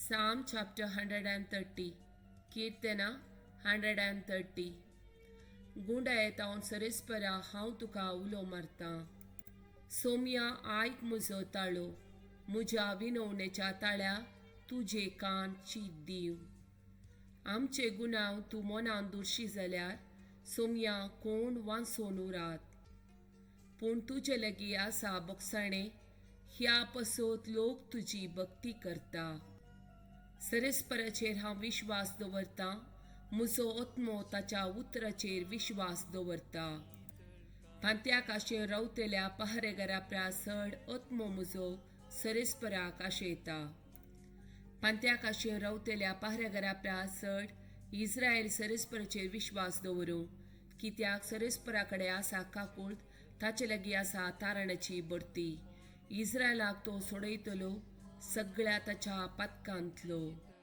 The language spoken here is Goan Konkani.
Psalm chapter 130, किर्तना 130. गुंडायेत हांव सरेस्परा हांव तुका उलो मारतां. सोम्या आयक म्हजो ताळो, म्हज्या विनवणेच्या ताळ्या तुजे कान चीत दीव. आमचे गुनाव तूं मनान दुर्शी जाल्यार सोम्या कोण वांचोन उरात. पूण तुजे लागीं आसा बोगसाणें, ह्या पसत लोक तुजी भक्ती करता. सरेस्पराचेर हांव विश्वास दवरतां, म्हजो आत्मो ताच्या उतराचेर विश्वास दवरता. पांत्याक आशेन रावतल्या पहारेघरा प्रास चड आत्मो म्हजो सरेस्पराक आशेता. पांत्याक आशेन रावतल्या पहारेघरा प्रास चड इस्रायल सरेस्पराचेर विश्वास दवरूं, कित्याक सरेस्परा कडेन आसा काकूळट, ताचे लागीं आसा तारणाची भरती. इस्रायलाक तो सोडयतलो सगळ्या ताच्या पातकांतलो.